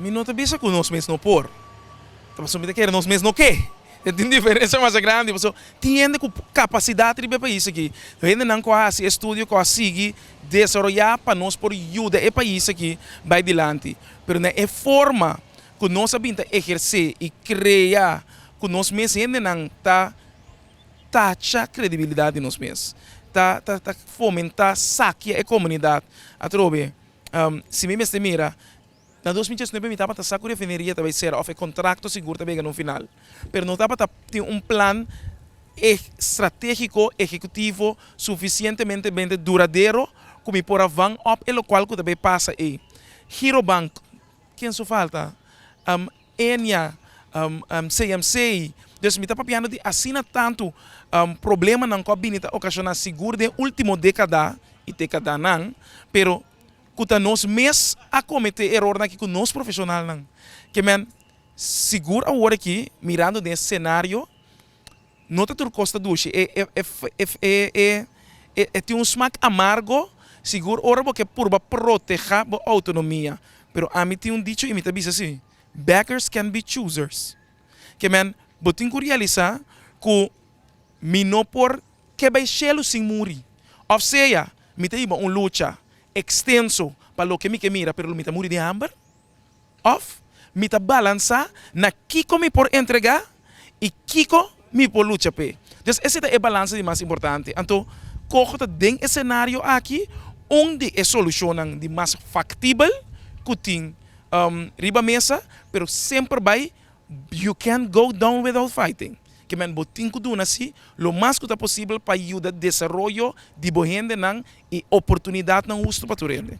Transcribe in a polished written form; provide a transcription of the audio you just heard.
Mi no ta bisa ku nos mes no por. Ta pasobra mi ta kere nos mes no ke. E tin diferensia masha grandi pasobra tin hende ku kapasidat riba e pais aki. Hendenan ku a hasi estudio, ku a sigui desaroyá pa nos por yuda e pais aki bai dilanti. Pero na e forma ku nos a bin ta ehersé i krea ku nos mes hendenan ta tacha kredibilidat di nos mes, ta ta fomentá sakia e komunidat atrobe. Si mi mester mira. Na 2019 mi tabata sa ku refineria ta bai sera òf e kontrakto sigur ta bega na un final, pero no tabata tin un plan stratégiko, ehekutivo, sufisientemente bente duradero ku mi por a van òp e lokual ku ta bai pasa ei. Girobank, ken su falta? Enia, CMC. Dus mi ta papiando di asina tantu problemanan ku a bini ta okashoná sigur den último dékada i dékadanan, pero ku ta nos mes a kometé erornan aki ku nos profeshonalnan. Ke men, sigur awor aki, mirando den e senario, no ta tur kos ta dushi. E e e e e e e tin un smak amargo, sigur ora bo ke purba protehá bo outonomia. Pero ami tin un dicho i mi ta bisa si, Beggars can be choosers. Ke men, bo tin ku realisá ku mi no por ke bai shelu sin muri. Òf sea, mi ta hiba un lucha ekstenso pa loke mi ke mira, pero lo mi ta muri di hamber? Òf mi ta balansá na kiko mi por entregá i kiko mi por lucha p'e? Dus esei ta e balansa di mas importante. Anto, koho ta den e senario aki un di e solushonnan di mas faktibel ku tin riba mesa, pero semper bai You can't go down without fighting. Ke men bo tin ku duna si lo mas ku ta posibel pa yuda desaroyo di bo hendenan i oportunidatnan hustu pa tur hende.